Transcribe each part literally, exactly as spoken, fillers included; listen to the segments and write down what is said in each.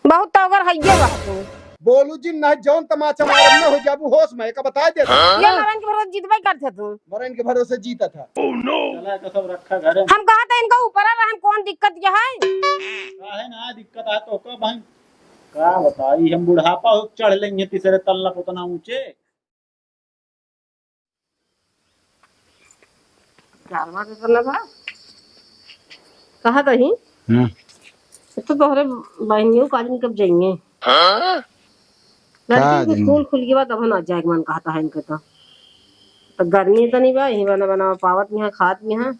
बहुत तौगर हइये बा तू। बोलू जिन, नहीं जौन तमाचा मारब न हो जाबू होश में, एका बताइ देत। ये मरइन के भरोसे जीतबे करत ह तू। मरइन के भरोसे जीतत ह। चला, एका सब रखा घरे। हम कहत ह इनका ऊपर रहन, कौन दिक्कत ये है? काहे ना दिक्कत है तो का बहिन? का बताई, हम बुढ़ापा हो चढ़ लेंगे तीसरे तल्ला पे उतना ऊंचे। जानवर के करना बा। कहा कहीं? हम्म। तो तोहरे बहनियों का दिन कब जाइए? हाँ? लड़की का के दिन? स्कूल खुल गया, तब ना जाए के मन कहता है इनके तो। तो गर्मी तो नहीं बा, यही बना बना पावत यहाँ, खात यहाँ।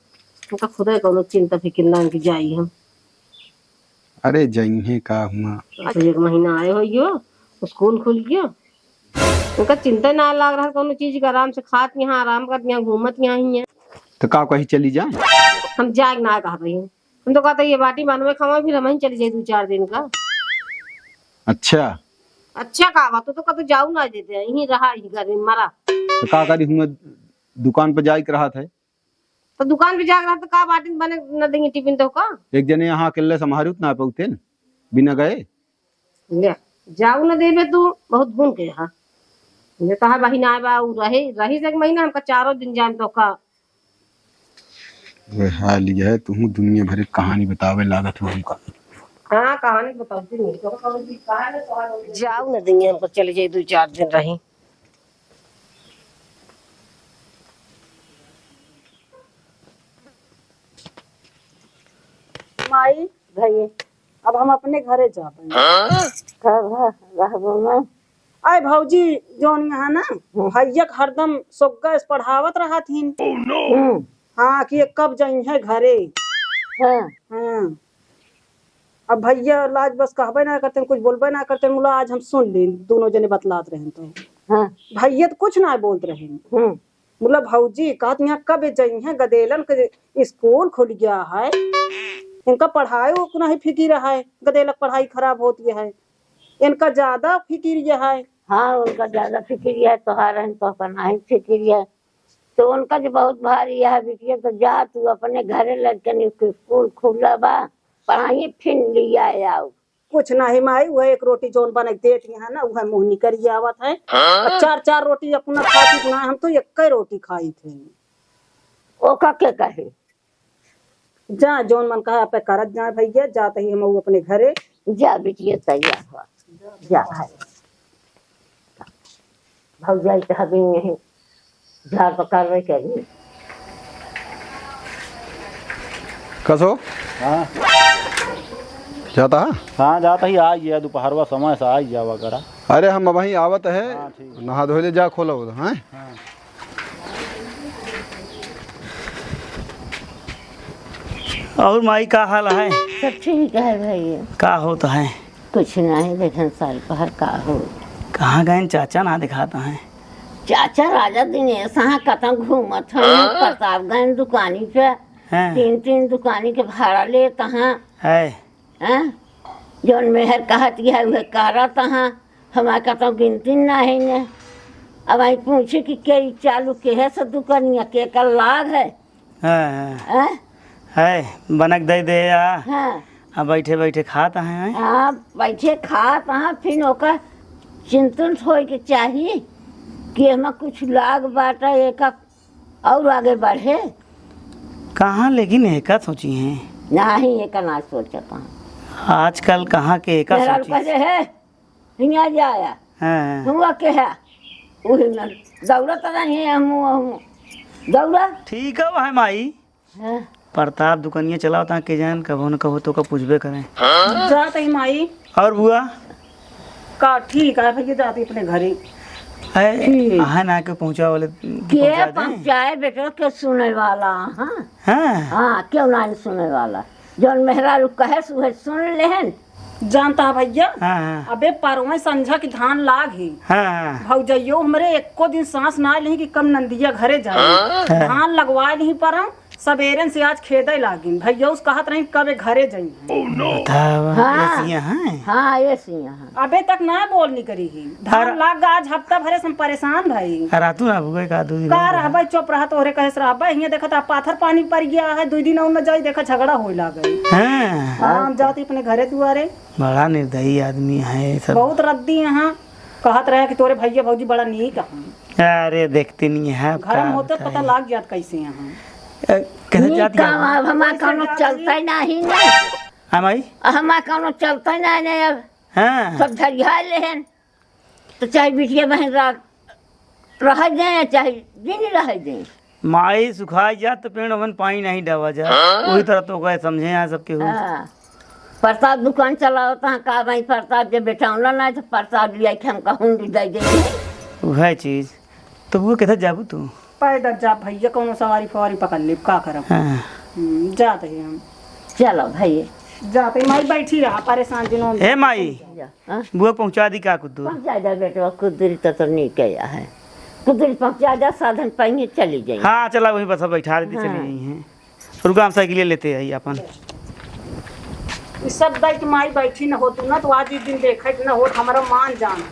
तो खुदे कोनो चिंता फिकिर ना कि जाई हम। अरे जइहे का हुआ। अच्छा, एक महीना आए हो यो, स्कूल खुल गयो, उनका चिंता ना लाग रहा कौनो चीज का, आराम से खात यहाँ, आराम करत यहाँ, घूमत यहाँ ही है। तो का कहीं चली जाए? हम जाए ना कहा भाई, हम तो कहते ये बाटी बनवे खावा, फिर हम ही चली जाए दो चार दिन का। अच्छा। अच्छा का बात, तो, तो कहते जाऊ ना देते, यहीं रहा, यहीं घर में मरा। तो का करी, हुआ दुकान पर जाए के रहा था। तो दुकान पे जाके रहत तो का बाटिन बने न देंगे टिफिन तो का? एक जने यहाँ अकेले संभारित ना पौते न, बिना गए। ले, जाऊ न देबे तू, बहुत गुण के हा। ये कहा बहिन आए बा, उ रहे, रही से एक महीना, हमका चारों दिन जान तो का। वे हाल ये है, तू दुनिया भर की कहानी बतावे लागत हो हमका। हाँ, कहानी बताती नहीं, तो कहोगी, कहा ना, तो जाऊ न देंगे, हमको चले जाए, दो चार दिन रही। माई, भैया, अब हम अपने घरे जाबे। हाँ? कब ह-, रहबो ना? आय भौजी, जौन यहाँ ना, हम्म। भैया के हरदम सोग्गा से पढ़ावत रहत हिन। हम्म। हाँ, कि ये कब जइहे घरे। हाँ। हाँ। अब भैया लाज बस कहबे ना करते, कुछ बोलबे ना करते, मुला आज हम सुन ली, दोनों जने बतलात रहन तो। हाँ। भैया तो कुछ ना बोलत रहन। हम्म। मुला भौजी कहत यहाँ कब जइहे गदेलन के स्कूल खुल गया है, इनका पढ़ाई उतना ही फिकिर है, गदेलक पढ़ाई खराब होती है, इनका ज्यादा फिकिर ये है। हाँ, उनका ज्यादा फिकिर ये है, तोहार है, तोहका नहीं फिकिर ये है। तो उनका जो बहुत भारी है, बिटिया, तो जा तू अपने घरे लड़कन के स्कूल खुला बा, पढ़ाई फिर लिया आओ। कुछ नाही माई, उहे एक रोटी जौन बनक देत यहाँ ना, उहे मुँह निकरि आवत है। हाँ? चार चार रोटी अपना खाती ना, हम तो एक्कै रोटी खाई थे। ओका के कहे? जा, जौन मन कहा आपे करत जा भैया, जात ही हम अपने घरे। जा बिटिया, तैयार हो, जा। भौजाई के हबी नहीं, झाड़ तो करबे करी। कसो? हाँ। जाता है? हाँ, जाता ही, आ गया, दोपहरवा समय से आ गया वगैरह। अरे, हम अबहीं आवत है, हाँ, ठीक। नहा धोले जा, खोला उधर, हैं? हाँ। और माई, का हाल है? सब ठीक है भैया। का होत है? कुछ नहीं, देखन साल पहर का हो। कहाँ गए चाचा, ना दिखाता है? चाचा राजा दिनेश हाँ कतौ घूमत हैं, हाँ? प्रतापगंज दुकानी पे, हाँ। तीन तीन दुकानी के भाड़ा लेत हाँ। है। हैं? जौन मेहर कहत है, उहे करत हाँ। हमार कतौ गिनती नहीं ने। अब आई पूछे कि के ई चालू केहे से दुकानिया, के कर लाग है? हाँ, हाँ। हैं? है, बनक दे दे आ। हाँ। आ बैठे बैठे खात हैं, हैं? हाँ, बैठे खात हैं, फिर ओकर चिंतन होए के चाही कि एमा कुछ लाग बाटा, एका और आगे बढ़े। कहाँ लेकिन एका सोची हैं? नहीं, एका ना सोचत हैं। आजकल कहाँ के एका मेहरारू सोची? कहे, "हे, हियाँ जाया।" हाँ। हुआ के है? उही में दौड़त रही है, हमू, हमू। दौड़ा। ठीक है, वह माई। हाँ। प्रताप दुकनिया चलावत, के जान कबो न कबो तो का पूछबे करें। जात ही माई। और बुआ? का ठीक है भैया, जात ही अपने घरे। अरे, ठीक। आहे ना के पहुँचा वाले, के पहुँचा दे। पहुँचाए बेटा, के सुने वाला, हाँ? हाँ। हाँ, क्यों ना सुने वाला? जौन मेहरारू कहे, उहे सुन लेहन। जानता है भैया, हाँ, हाँ। अबे परवें संझा की धान लाग ही। हाँ, हाँ। भौजइयो हमरे एको दिन सांस ना ली कि कब नंदिया घरे जाए। हाँ। धान लगवा ली पर हम, सबेरन से आज खेदे लागिन, भैया उस कहत रही कबे घरे जइहैं। बतावा, हाँ। ऐसियाँ हैं? हाँ, ऐसियाँ हैं। अबे तक ना बोलनी करी ही। धान अरे लाग गा, आज हफ्ता भरे से हम परेशान भई। आ रातू ना भुगे का दू दिन का और? रहबे, चुप रहा, तोहरे कहे से रहबे। हियाँ देखत आ पाथर पानी पड़ गया है, दुइ दिन और न जाई, देखा झगड़ा होए लागे। हाँ। हाँ, हम जाती अपने घरे दुआरे। बड़ा निर्दयी आदमी है सब। बहुत रद्दी यहाँ। कहत रहे कि तोरे भैया भौजी बड़ा नीक हैं। अरे, देखते नहीं है, घर का में होते बताई। पता लाग जात कैसे हैं। ए, कैसे नीक जात काम है? अब हमार कैसे कौनो जात चलता ही? ही नहीं ना। हाँ, माई? अब हमार कौनो चलता ही नहीं, नहीं अब। हाँ। सब धरिया लेहन। तो चाहे बिटिया बहन राख रह जाए, चाहे दिन रह जाए। माई सुखाई जात तो पेड़ ओमन पानी नहीं डावा जात। हाँ? वही तरह तो गए समझे यहाँ सबके हो। हाँ। प्रसाद दुकान चलावत हैं का भाई, प्रसाद जे बेटौना ना तो प्रसाद लिया के हमका हुंडी दे दे। वह चीज। तो वो किधर जाबू तू? पैदल जा भैया, कौनो सवारी फवारी पकड़ लेब, का करब? हाँ। हम्म, जात ही हम। चलो भैया। जात ही माई बैठी रहा, परेशान जिनो। ए माई। जा। हाँ? बुआ पहुँचा दी का कुद्दूर? पहुँचा जा बेटवा, कुद्दूरी तो, तो नीक आया है। कुद्दूरी पहुँचा जा, साधन पाएंगे, चली जाएंगे। हाँ, चला वहीं बस बैठा देते, हाँ। चली गई हैं। रुका, हम साइकिल लेते आई अपन। ई सब दाई के माई बैठी न होतू ना, तो आज ई दिन देखत न होत, हमारा मान जान।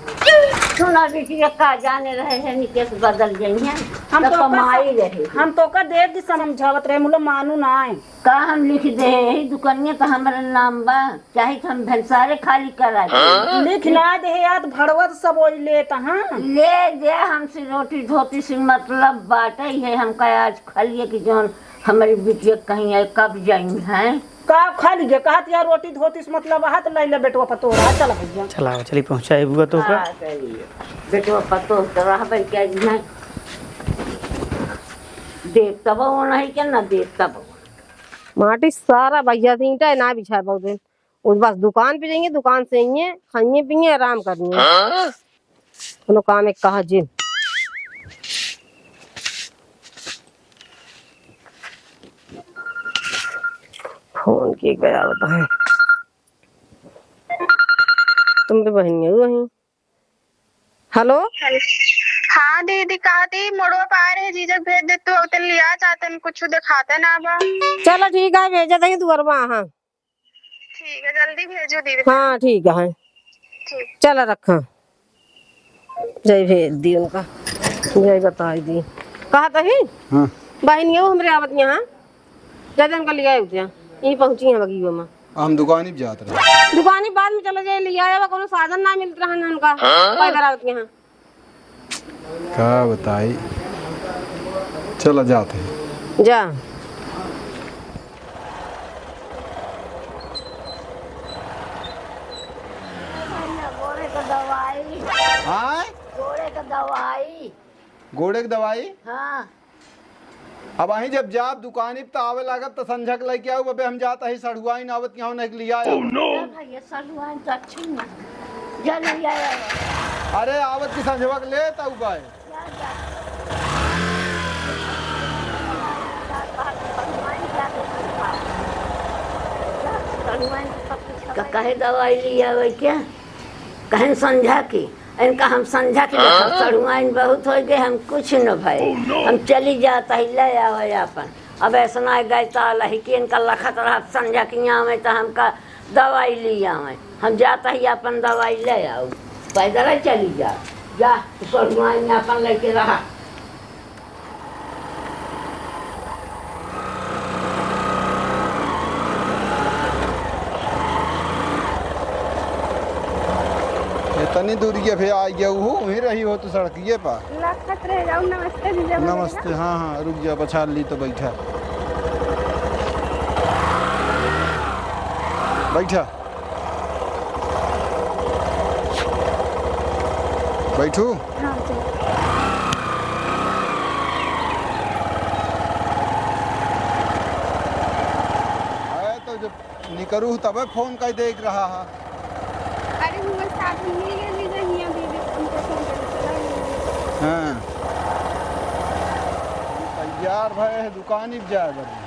सुना बिटिया, का जाने रहे हैं, निकेश बदल गई हैं। हम तो तो ओकर माई सम-, रहे। हम तो ओकर देर की समझावत रहे, मुला मानू ना आए। का हम लिख दे, यही दुकनिया तो हमारे नाम बा। चाहे तो हम भंसारे खाली करा दे। लिख ना दे याद, भड़वा तो सब वही लेत, हाँ। ले दे, हमसे रोटी धोती से मतलब बाटे है, हमका आज खाली है कि जौन हमारी बिटिया कहीं है, कब जाई है। का खाली है, कहत यार रोटी धोती से मतलब है, तो ले ले बेटवा पतोह रहा, चल भैया। चलाओ, चली पहुँचाए बुआ तो का। का करिए? बेटवा पतोह तो रहबे करी है। देख तब वो नहीं के ना देख तब। माटी सारा भैया से ईंटा ना बिछाए बहुत दिन। उस बस दुकान पे जाइए, दुकान से आइए, खाइए पिए, आराम करिए। हाँ? कोनो काम एक कहा जिन। फोन के गया बताए। तुम तो बहन में वही। हेलो? हेलो। हाँ दीदी, कहा थी मोड़वा पे आ रहे, जीजा भेज दे तू, उतन लिया चाहते हैं, कुछ दिखाते ना बा। चलो ठीक है, भेजा देंगे दुअरवा, हाँ। ठीक है, जल्दी भेजो दीदी। हाँ, ठीक है। ठीक। चला रखा। जय भेज दी उनका, जय बताई दी। कहा तही? हाँ। बहिनियो हमरे आवत यहाँ, जदन का लिया उठिया, यहीं पहुँची हैं बगियो में। हम दुकानी पे जात रहे। दुकानी बाद में चला जाए, लिया आवा, कोनो साधन ना मिलत रहन उनका। हाँ? पैदल आवत यहाँ। का बताई, चला जात है। जा। भैया, गोड़े का दवाई। हाँ? गोड़े का दवाई। गोड़े के दवाई? हाँ। अब अहीं जब जाब दुकानी पे त आवे लागब त संझा के लइके आउब, अबे हम जात हई सढ़ुआइन आवत यहाँ उन्हें के लिया आउब। Oh, no! भैया, सढ़ुआइन तो अच्छी ना। जा लिया आवा। अरे आवत की संझवा के लेत आउब। जा, जा। सढ़ुआइन तो सब कुछ का-, काहे दवाई लिया आवे क्या? कहें संझा की, इनका हम संझा की देखब, हाँ? सढ़ुआइन बहुत होइ गए, हम कुछ न भए। Oh, no! हम चली जात ही, ले आवे आपन। अब ऐसना गए त लहिकी इनका लखत रहत संझा की आवे त हमका दवाई ली आवे। हम जात ही आपन दवाई ले आउब। पैदल ही चली जा, जा, सढ़ुआइन आपन लेके रहा। इतनी दूरिया पे आ गया, वो वहीं रही हो तो सड़किए पर। लखत रह जाऊ, नमस्ते भी जब नमस्ते, हाँ, हाँ, रुक जा, पछाड़ ली तो बैठा। बैठा। बैठू। हाँ, चलो। आए तो जब निकरू तबे फोन कर देख रहा है। अरे, हुआ साथ में मिल गए, मिल गए, हियाँ भी, भी उनको फोन करके चला गए। हाँ। तैयार भए है, दुकान ही जाए बनी।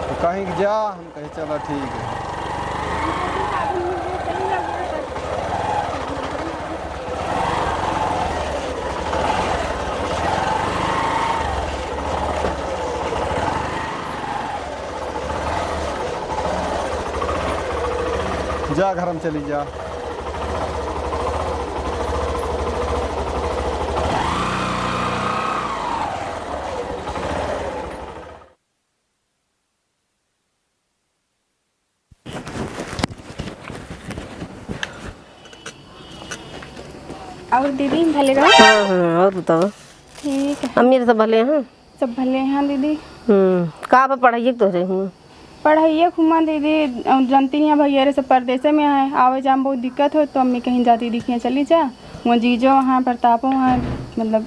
तो कहीं के जा, हम कहे, "चला, ठीक है।" जा घर में चली जा। और दीदी भले रहो। हाँ, हाँ, और बताओ? ठीक है। अम्मी सब भले हैं? सब भले हैं दीदी। हम्म, का बा पढ़ाई के तोहरे हुआ? पढ़ाई के हुआ दीदी, अ, जानती हैं भैया रे सब परदेसे में है, आवे जाए में बहुत दिक्कत हो, तो अम्मी कहीं जाती दिखिए चली जा, वो जीजो वहाँ प्रतापो वहाँ, मतलब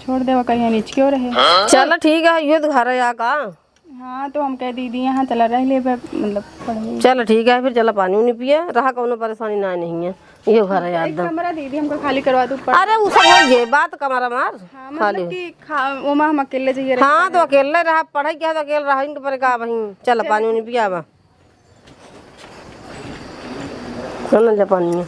छोड़ देवा कहीं निचके रहे। चलो ठीक है, यो तो घर है या का? हाँ, तो हम कहे, "दीदी, यहाँ चला रह ले, बे-, मतलब, पढ़ाई।" चल, ठीक है, फिर चला पानी उनी पिया, रहा कौनो परेशानी ना नहीं है, इहो घर है एक यार। कमरा दीदी हमको खाली करवा दो, पढ़- अरे, उ सब हो गए, बात कमरा मार, हाँ, मतलब खाली। कि खा-, ओमा हम अकेले जाइए रह हाँ, तो पाए। अकेले रहा, पढ़ाई क्या तो अकेले रहा, इनके पर का बहिन, चल, चल। पानी उनी पिया बा। चल जा पानी में।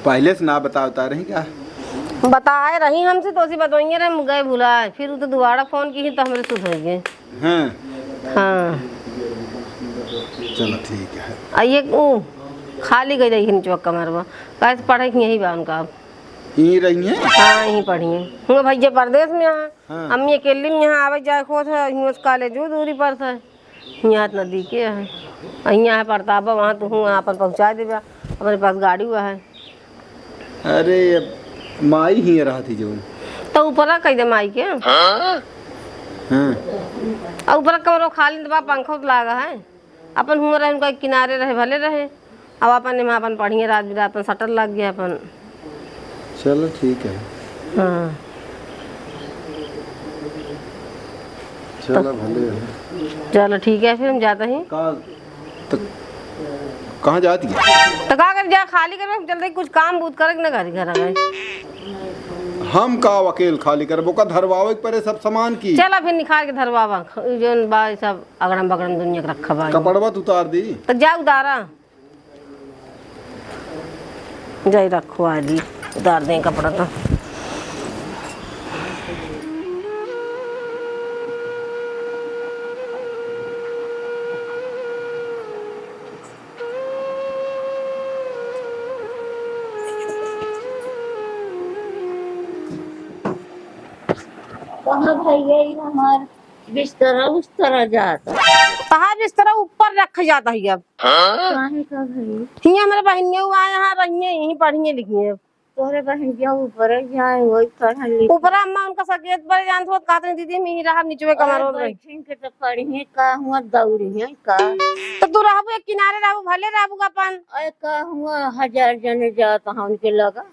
पहले से ना बतावता रही का? बताए रही हमसे, तो उसी बतवाइए रहे, हम गए भुलाए। फिर उ तो दोबारा फोन की ही तो हमरे सुध हो गए। हाँ। हाँ। चलो ठीक है। आ ये उ खाली गई रही है निचवा कमरवा। कैसे पढ़े कि यही बा उनका अब। यहीं रही हैं? हाँ, यहीं पढ़ी हैं। हुआ भैया परदेस में हैं। हाँ। अम्मी अकेली में यहाँ आवे जाए खोत है, हियाँ से कॉलेजो दूरी पड़त है। हियाँ नदी के है। आ हियाँ है प्रतापा, वहाँ तो हुआ अपन पहुँचा देबा, अपने पास गाड़ी हुआ है। अरे, अब माई ही रहत ही जौन। तो ऊपरा कह दे माई के। हाँ। आ ऊपरा कमरो खाली बा, पंखो तो लागा है। अपन हुआ रहे, उनका किनारे रहे, भले रहे। अब अपन एमा अपन पढ़िए, रात बिरात अपन सटल लग गया अपन। चलो ठीक है। हाँ। चलो तो भले है। चलो ठीक है, फिर हम जाते हैं। का, तो कहाँ जाती है? तो का कर, जा खाली कर, हम चलते हैं, कुछ काम बूत करे ना, घर, घर आ गए। हम का वकील खाली करबो का, धरवावे के परे सब सामान की। चला फिर निकाल के धरवावा, जौन बा सब अगड़म बगड़म दुनिया के रखा बा। कपड़वा तो उतार दी। तो जा उतारा। जाई रखवा ली, उतार दें कपड़ा तो। कहाँ भैया, ई हमार बिस्तरा उस्तरा जात। तहार बिस्तरा ऊपर रख जात है अब। काहे का भई? हियाँ हमरे बहिनिया हुआ यहाँ रहिए, यहीं पढ़िए लिखिए। तोहरे बहिनिया ऊपर जाए, वही पढ़े लिखे। ऊपर अम्मा उनका सकेत पर जानत होत, कहत रही, "दीदी, हम यहीं रहब, निचवे कमारो में।" बैठिन के तो पढ़िए का हुआ, दौड़िए का। तो तू रहबू एक किनारे रहबू, भले रहबू अपन। अरे का हुआ, हजार जने जात हैं उनके लगा।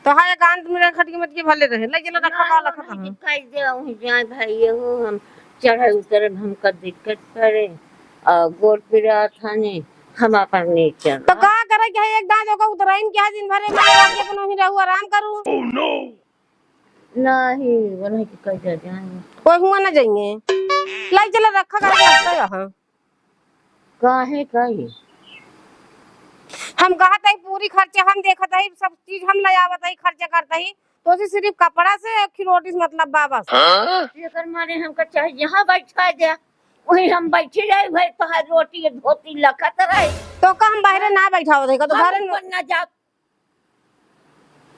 तो हाँ, एकांत में रह खटिया मटिया भले रहे। ले चलो, रखा ना, का ना, लखत नहीं, हम। कह दे, वहीं जाए भाई, ये हो, हम चढ़े उतरे में हमका दिक्कत पड़े, और गोड़ पिरात हने, हम अपन नीचे तो रह। का करे के है, एक दांत ओका उतराइन क्या, दिन भरे में आके अपन वहीं रहू, आराम करू। नहीं, वो नहीं कि कह दे जाए। कोई हुआ ना जाइए। ले चलो, रखा का लगता है यहाँ। काहे का ये? हम कहत हई पूरी खर्चा हम देखत हई, सब चीज हम ले आवत हई, खर्चा करत हई, तो से सिर्फ कपड़ा से खिरोटी से मतलब बा बस। एकर मारे हमका चाहे यहाँ बैठा दे, वहीं हम बैठी रही, वही तोहार रोटी धोती लखत रही। तो का हम बाहरे ना बैठावत हई का, तो हम घरे ऊपर ना जाब।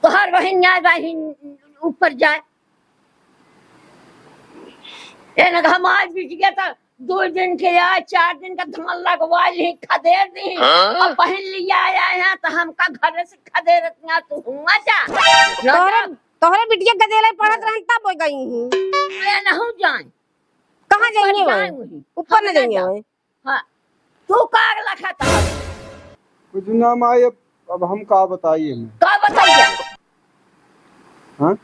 तोहार बहिन जाए, बहिन ऊपर जाए। ए न, हम आज बिटिया त दो दिन के आए, चार दिन का धान लगवा ली, खदेर दी। हाँ? अब बहिन लिया आया है, तो हमका घर से खदेरत ना, तू हुआ जा। ना तोहरे, जा। तोहरे बिटिया गदेले पढ़त रहन, तब हो गई ही। ए, नहु जाए। कहाँ ऊपर जाएंगे जाए वो? वही। ऊपर हम न ना जाएंगे जाए। वो? हाँ, तू का लखत ह? कुछ ना माई, अब, अब हम का बताई हमें? का बताइए? हाँ?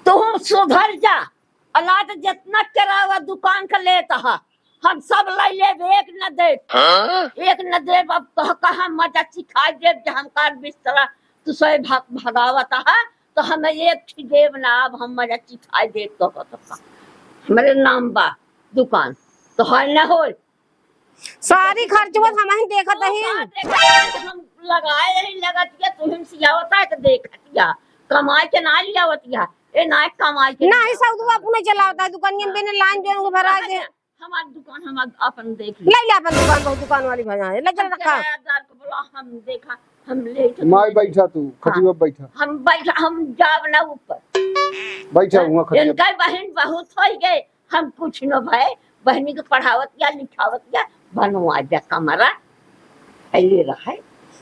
तू सुधर जा, अनाज जितना किराया दुकान का लेत ह, हम सब ले लेब, एक न देब। हाँ? एक न देब, अब तो कहाँ मजा सिखाई देब जे हमका बिस्तरा तू सोए भग-, भगावत ह, तो हमें एक ठी देब ना, अब हम मजा सिखाई देब तो, तो का। हमरे नाम बा दुकान, तो है न होई। सारी खर्चवा हमहीं देखत तो हई। का देखत हई? हम लगाए रही लगतिया, तुहिन सियावत है तो देखतिया, कमाई के ना लियावतिया। ए, ना कमाई के ना ही सौदवा अपने चलावता है, दुकानिया में बिना लाइन जोन को भरा दे। हमार दुकान हम अपन देख ले। ले ले अपन दुकान, बहुत दुकान वाली भैया है, ले चल हम रखा। किरायादार को बोला, हम देखा, हम ले चल। माई बैठा तू, हाँ। खटिया बैठा। हम बैठा, हम जाब ना ऊपर। बैठा हाँ? हुआ खटिया। इनका बहन बहुत हो गए, हम कुछ न भय, बहनी के पढ़ावत या लिखावत या बनवा दे कमरा, अइले रहे।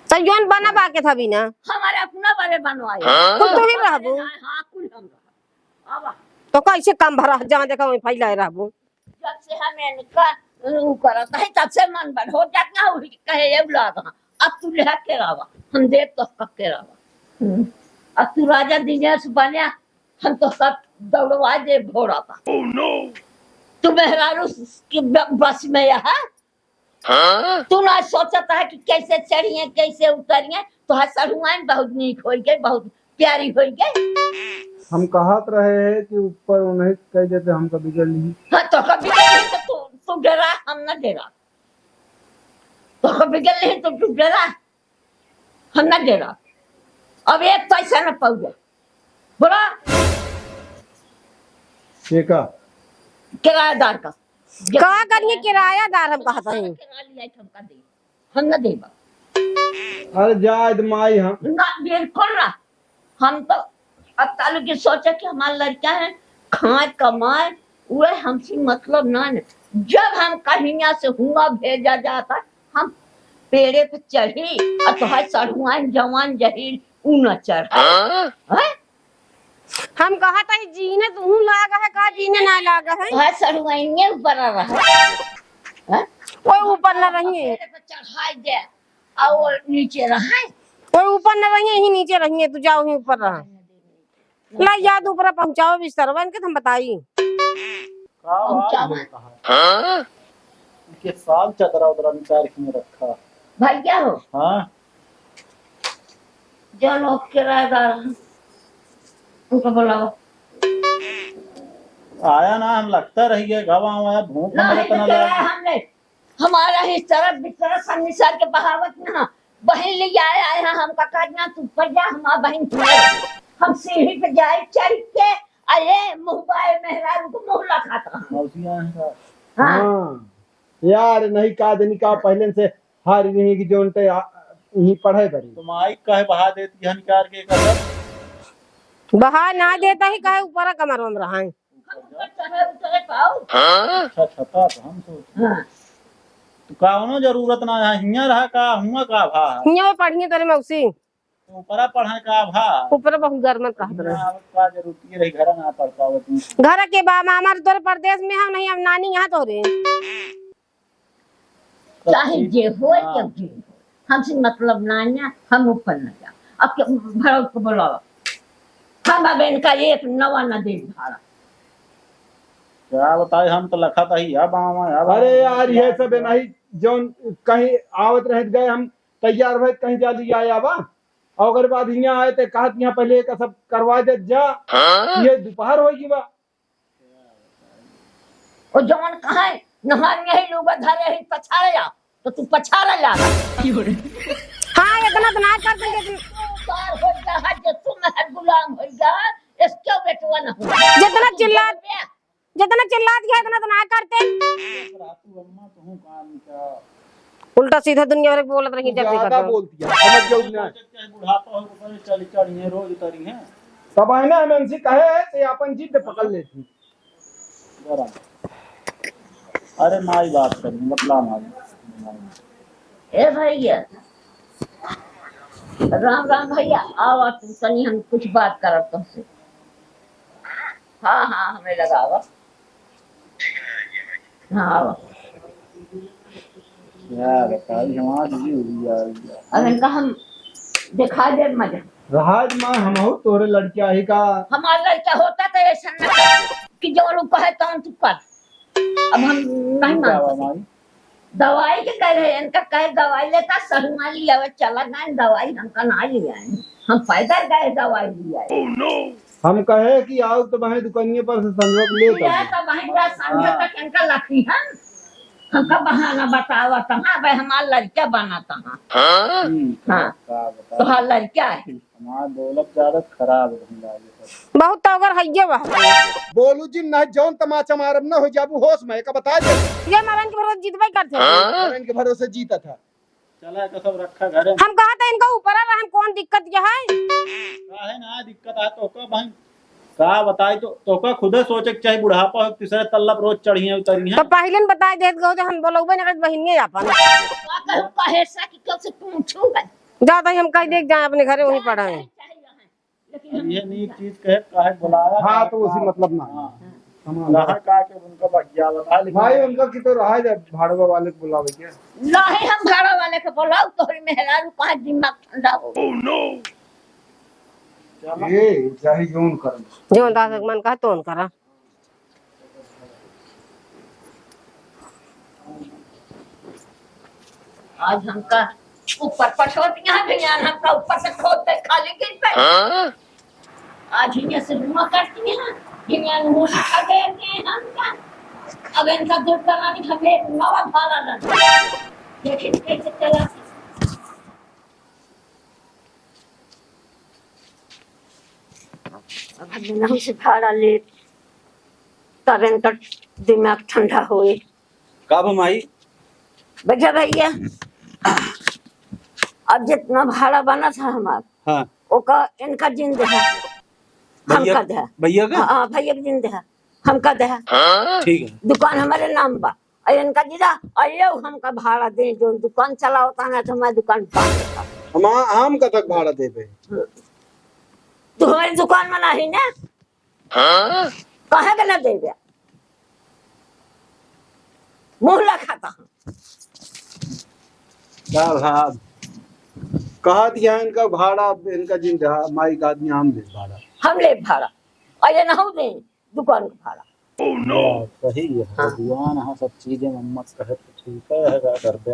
तो जौन बनवा के था भी ना। हमारे अपना बारे बनवाए। हाँ? कुल तू ही रहबू। हाँ, कुल हम रहब। अब तो कैसे काम भरा, जहाँ देखा वहीं फैलाए रहबू। जब से हम इनका उ करत है, तब से मन बन हो जात ना, वही कहे ये लाग, हाँ, अब तू ले के रावा, हम देव तो के रावा। हम्म। अब तू राजा दिनेश बन्या, हम तो सब दौड़वा दे घोड़ा बा। Oh no! तू मेहरारू के ब-, बस में यहाँ? हाँ? तू ना सोचता है कि कैसे चढ़िए, कैसे उतरिए? तो हर सरुआइन बहुत नीक होई गई, बहुत प्यारी होई गई। हम कहत रहे हैं कि ऊपर उन्हें कह देते, हमका बिगड़ ली। हाँ, तो कभी नहीं तो तू, तू डरा, हम ना डरा। तो कभी बिगड़ ली तो तू डरा। हम ना दे रहा। अब एक पैसा ना पाऊंगा। बोला। के का? किराएदार का। का करिए, किरायादार हम कहत हई। किराया लिया है, हमका दे। हम ना देबा। अरे जाए दे माई हम। ना, बिल्कुल ना। हम तो अब तालु की सोचे कि हमार लड़का है, खाए कमाए, उहे हमसे मतलब ना न। जब हम कहिया से हुआ भेजा जाता, हम पेड़े पे चढ़ी और तोहार सढ़ुआइन जवान जहीर ऊ न चढ़े। हाँ? हैं? हम कहत हई जीने तू लाग है का, जीने ना लाग है? तोहार सढ़ुआइने ऊपर रहा। हैं? कोई ऊपर ना रहिए। पेड़े पे चढ़ाई दे। और नीचे रहे। कोई ऊपर न रहिए, यही नीचे रहिए, तू जाओ, यहीं ऊपर रहा। ला याद ऊपर पहुँचाओ बिस्तरवन के, हम बताई। का पहुँचावा। बात है? हाँ? इनके साल चदरा उदरा निकाल के रखा। भैया हो। हाँ? जो लोग किराएदार हैं, उनको बुलाओ। आया ना, हम लगता रहिए, गाँव आया, भूख ना, मरे तो ना किराया लगे। हमने हमारा ही तरफ बिस्तरा सब निसार के बहावत ना। बहिन ले आए, आए हैं, हमका कहत ना, "तू ऊपर जा, हमार बहिन ऊपर।" हम सीढ़ी पे जाए चढ़ के, अरे मुँह बाए मेहरारू को मुँह लखात रहा। मौसी आए हैं का? हाँ। हाँ। यार, नहीं का देनी का, पहले से हार रही कि जोन ते आ, यहीं पढ़े बरी। तो माई कहे बहा देती है निकाल के कसम। बहा ना देता ही, कहे ऊपर कमरवा में रहा है। हम ऊपर चढ़े उतरे पाओ। हाँ? अच्छा, छता तो हम सोच। हाँ। तो कौनो जरूरत ना है, हियाँ रहा का, हुआ का भा? हियाँ में पढ़िए तोरे मौसी। तो ऊपरा पढ़े का भा? ऊपर बहुत गर्मत कहत रहे। हियाँ आवत का जरूरत रही, घर ना पढ़ पावत हूँ। घर के बा, मामा तोरे परदेस में हम नहीं, अब नानी यहाँ तोरे। चाहे जे होए, हाँ। जब जे होए, हमसे मतलब ना है, हम ऊपर न जा। अब के भरत को बुलावा, हम अब इनका एक नवा न दे भाड़ा। क्या बताए, हम तो लखत ही अब आवा, अब अरे आवा, यार, ये क्या सब है हुआ? नहीं, जौन कहीं आवत रहत गए, हम तैयार भए कहीं जा लिया आवा, और अगर बाद हियाँ आए तो कहत यहाँ पहले एक सब करवा दे जा, हाँ? ये दोपहर होगी बा। ओ जवन कहे, नहान यही लोग धरे ही पछाड़े जा, तो तू पछाड़े जा। हाँ, इतना तो ना कर देंगे। तू पार हो जा, जे तू महर गुलाम हो जा, इसके बेटवा न हो। जितना चिल्ला, जितना चिल्ला दिया, इतना तो ना करते। रातू अम्मा, तू काम का उल्टा सीधा दुनिया भर के बोलत रही, जल्दी कर ज्यादा दो। बोलती है, समझ जाओ ना। सोचत के बुढ़ापा हो गए, चल चढ़िए, रोज उतरी हैं। तब है ना, हम इनसे कहे हैं, तो अपन जिद पकड़ लेती। बराबर। अरे माई बात करी, बतला माई। ए भैया, राम राम भैया, आवा तू, तनी हम कुछ बात करब तुमसे। हाँ, हाँ, हमें लगावा। हाँ। क्या बताई, हमार भी हुई यार। अब इनका हम दिखा दे मजा। राज माँ, हमहू तोरे लड़किया ही का? हमार लड़का होता तो ऐसा न करते कि जो लोग कहे तौन तू कर। अब हम नहीं तू मान क्या सकते। हमारी? दवाई के कह रहे, इनका कहे दवाई लेता, सरुआ लियावे, चला गए, दवाई हमका ना लियाए। हम पैदल गए, दवाई लियाए। हम कहे कि आओ तो वहीं दुकानिए पर से संजोग ले तू तो। यार, तो वहीं का संजोग हाँ। तक इनका लखी है। हमका बहाना बतावा, तो हाँ भाई, हमार लड़का बना तो हाँ। हाँ। ठीक है, हाँ। का बताई? तो हाँ, लड़का है। हमार दौलत ज्यादा खराब है, हम लागे। बहुत तो अगर हइये बा। बोलू जिन, नहीं जौन तमाचा मारब न हो जाबू होश में, एका बता दे। ये मरन के भरोसे जीतबे करते। मरन के भरोसे जीता था। चला, एका सब रखा घरे। हम कहा था इनका ऊपर आ, हम कौन दिक्कत यह है? काहे ना दिक्कत है तोका भाई? का बताई तो, तोका खुदे सोचे के चाही, बुढ़ापा हो, तीसरे तल्ला पर रोज चढ़िए उतरिए। तो पहिले न बताई देत गो, तो हम बोलौबे न करत बहिनिए आपन। का कहूँ, कहे से कि कल से पूछूंगा। जा तो हम कह दे जाए अपने घरे, वहीं पड़ा है। लेकिन हम ये नीक चीज कहे, काहे बुलाया, हाँ, तो उसी मतलब ना। हाँ। समझ रहा का के उनका बगिया बता, लेकिन भाई, उनका की तो रहा जाए, भाड़वा वाले को बुलावे क्या? नहीं, हम भाड़ा वाले के बोलाओ, तोहरी मेहरारू कहाँ दिमाग ठंडा हो। चलो। ये चाहे जौन करम। जौन दास मन कहा तौन करा। आज हमका ऊपर पछोट यहाँ भियान हमका ऊपर से खोद दे खाली गिर पे। हाँ? आज हियाँ से धुआं करती हैं, भियान मुँह से खा गए हैं हमका। अब इनका दूर कराने के लिए नवा भाला लग गया। देखिए कैसे चला। अब हम नहु से भाड़ा ले, तब इनका दिमाग ठंडा होए। का बा माई? बैठा भैया, अब जितना भाड़ा बना था हमार, हाँ। ओका इनका जिन देहा। भैया, हमका देहा। भैया का? हाँ, हाँ, भैया के जिन देहा। हमका देहा। ठीक है। दुकान हमारे नाम बा। और इनका दीदा, और ये हमका भाड़ा दे, जो दुकान चलावता ना, तो हमारी दुकान बंद कर। हम, हम कतक भाड़ा देबे? तू हमारी दुकान में नहीं ना? हाँ? काहे के ना देबे? मुँह ला खाता हम। का भाव? कहा दिया इनका भाड़ा, इनका जिन देहा, माई का आदमी हम दे भाड़ा। हम ले भाड़ा। और ये ना हो दे। दुकान का भाड़ा। हाँ, सही है। हाँ। दुकान, हाँ, सब चीजें मम्मा कहे तो ठीक है, है का कर दे।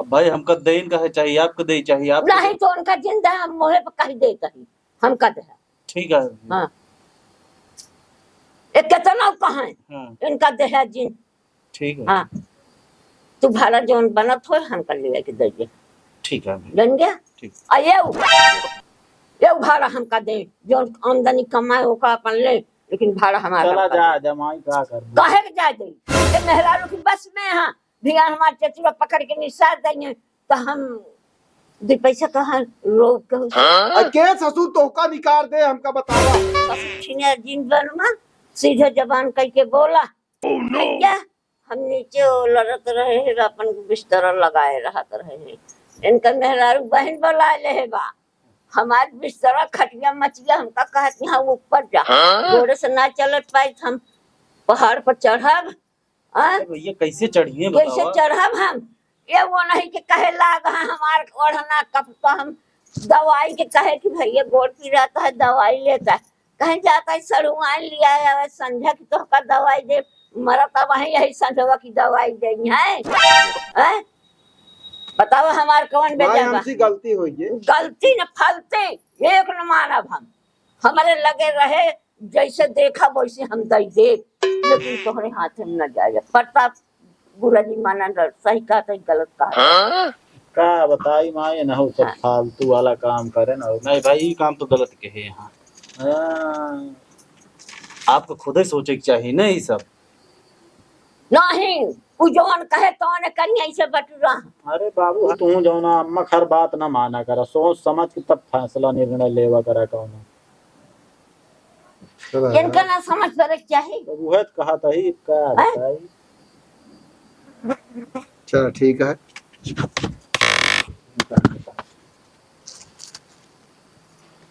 अब भाई, हमका देन का है, चाहिए आपको दे, चाहिए आपको नहीं दे। तो उनका जिन दे, हम मुँहे पर कह दे कहीं, हमका दे। ठीक है। हाँ। एक कितना कहें, हाँ। इनका दे है जिन। ठीक है। हाँ। तू भाड़ा जौन बनत होए, हमका लेवे के दे दे। ठीक है। बन गया? ठीक। आ ये उ-, ये उ भाड़ा हमका दे, जौन आमदनी कमाए, ओका अपन ले, लेकिन भाड़ा हमारा चला हमका जा, दे। जमाई का कर दे। काहे के जाए दे? ये मेहरारू की बस में, हाँ, भियान हमार चचुरा पकड़ के निसार देंगे, तो हम दो पैसा कहाँ रोक के हाँ? आ के ससुर तोहका निकार दे, हमका बतावा। ससुर छिने जिन बनवा, सीधे जबान कह के बोला। Oh, no! भैया, हम नीचे वो लड़त रहे हैं, अपन बिस्तरा लगाए रहत रहे हैं। इनका मेहरारू बहन बुला ले है बा। हमार बिस्तरा, खटिया, मचिया, हमका कहत यहाँ ऊपर जा। हाँ? गोड़े से ना चलत पाई, हम पहाड़ पर चढ़ब। हाँ? अरे भैया, कैसे चढ़िए कैसे बतावा? चढ़ब हम? ये वो नहीं कि कहे लाग, हाँ, हमार ओढ़ना कपता, हम दवाई के कहे कि भैया गोड़ पीरात है, दवाई लेता है। कहीं जाता है सड़ुआइन लिया आवे, संझा की तोहका दवाई दे, मरत अब वहीं यही संझवा की दवाई देनी है। हैं? बताओ हमार कौन भाई, बेजा बा? हमसे गलती होई है। गलती न फलती, एक न मानब हम। हमारे लगे रहे, जैसे देखा वैसे हम दई दे, लेकिन तोहरे हाथे में न जाए। प्रताप बुरा जी माना न, सही कहा तो गलत कहा। हाँ? का बताई माई, ना हो सब हाँ। फालतू वाला काम करे ना। नहीं भाई, ई काम तो गलत कहे यहाँ। हाँ। आपको खुदे सोचे के चाहिए ना ई सब। नहीं, उ जौन कहे तौन करी, ऐसे बटुरा। अरे बाबू, तू जौन अम्मा हर बात ना माना करा, सोच समझ के तब फैसला निर्णय लेवा करा कौनो। चला इनका यार। ना समझ पड़े के चाही। अब उहे तो कहा था ही, का हैं? बताई? चला, ठीक है।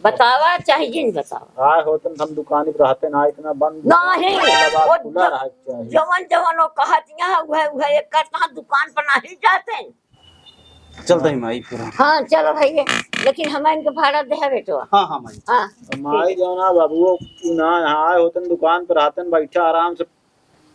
बतावा चाहे जिन बतावा। आए होतन हम दुकानी पर रहते ना, इतना बंद नहीं, दुकान, वो खुला जब, रहा के चाही। जवन जवन वो कहत यहाँ, उहे, उहे एक करता दुकान पर नहीं जाते। चलते ही माई फिर। हाँ, चलो भैया, लेकिन हम इनके भाड़ा दे बेटवा। हाँ, हाँ, माई। हाँ। माई जौन है बाबू, वो ना यहाँ आए होतन दुकान पर रहतन, बैठा आराम से।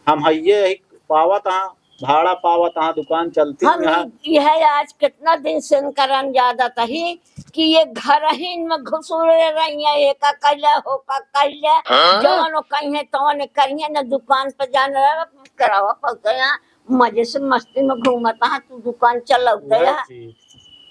हम हइये ही पावत हाँ, भाड़ा पावत हाँ, दुकान चलती हम यहाँ। इ-, यह आज कितना दिन से इनकरन याद आता ही कि ये घर ही में घुसुरे रही है, एका कैले, होका कैले, हाँ? जवन कहीं तवन करिए न, दुकान पर जाने रहे, करावा पहुँचे यहाँ। मजे से मस्ती में घूमत हा, तू दुकान चलौते वह हा। चीज।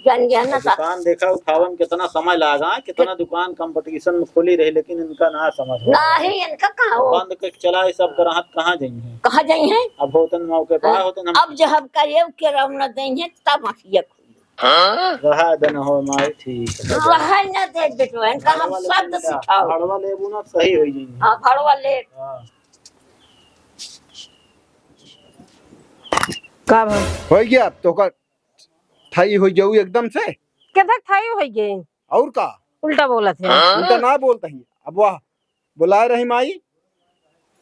पहन गया ना अब सा। दुकान देखा उठावन कितना समय लागा, कितना दुकान competition में खोली रही, लेकिन इनका ना समझ में आवा। नहीं, इनका कहाँ हो? बंद के चलाए सब ग्राहक कहाँ जाइहैं? कहाँ जाइहैं? अब होतन मौके पर हाँ। होतन हम अब जब करिए के रौना देंगे तब आँखिया खुली। हाँ? रहा दन हो माई, ठीक है। रहा न दे बेटवा, इनका हम शब्द सिखाओ। भड़वा लेबू ना सही हो जाइहैं। हाँ, भड़वा ले। हाँ। का भा? हो गया, तो का ठाई हो जाऊ एकदम से। केधक ठाई हो गए? और का? उल्टा बोलत है। उल्टा ना बोलत ही। अब वह बोलाए रही माई,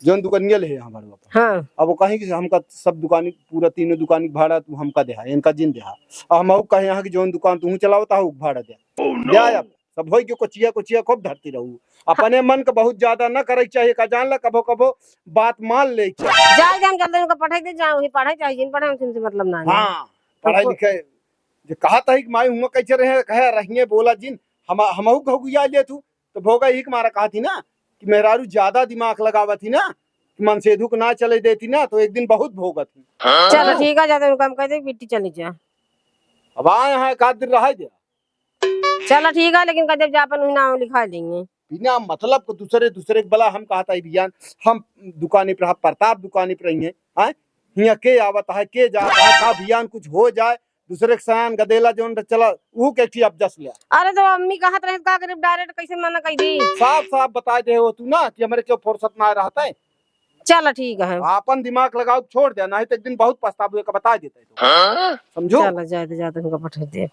जौन दुकनिया ले है हमारे बापा। हाँ। अब वो कहीं कि हमका सब दुकानी, पूरा तीनों दुकानी के भाड़ा तू हमका देहा, इनका जिन देहा। अब हम कहे यहाँ कि जौन दुकान तू चलावता हो, भाड़ा दे। Oh, no! दे अब, सब होई के कोचिया, कोचिया खूब धरती रहू। अपने मन के बहुत ज्यादा ना करे के चाहिए, का जान ला, कभो, कभो बात मान ले के चाहिए। जाए दे, हम जल्दी उनका पढ़ाई दे, जाओ, वही पढ़ाई चाहे जिन पढ़ाई, हमसे मतलब ना है। हाँ, पढ़ाई हमको लिखे, जे कहा था कि माई हुआ कैसे रहे, कहे रहिए बोला जिन, हम, हमहू घुघुआ ले तू, तो भोगा ही के मारा कहा थी ना कि मेहरारू ज्यादा दिमाग लगावा थी ना, कि मनसेधु को ना चले देती ना, तो एक दिन बहुत भोगत ही। चलो ठीक है, जाते उनका हम कह दे, बिट्टी चली जा। अब आए हैं, एक आध दिन रह जा। चलो ठीक है, लेकिन कह दे जा अपन वही नाम लिखा देंगे। बिना मतलब को दूसरे, दूसरे के बला हम कहता है बियान, हम दुकानी पर, प्रताप दुकानी पर रही हैं, हैं? हियाँ के आवत है, के जात है, का बियान कुछ हो जाए, दूसरे के सयान गदेला जौन चला, ऊ के ठीक अब जस ले। अरे तो अम्मी कहत रहे, का करे, direct कैसे मना कइ दी? साफ साफ बताइ दे हो तू ना कि हमरे क्यों फुर्सत ना रहता है। चल ठीक है। आपन दिमाग लगाओ, छोड़ दे, नहीं तो एक दिन बहुत पछताबू, का बताइ देता है तो। हाँ? समझो? चल जाए दे, जाते उनका पठा दे।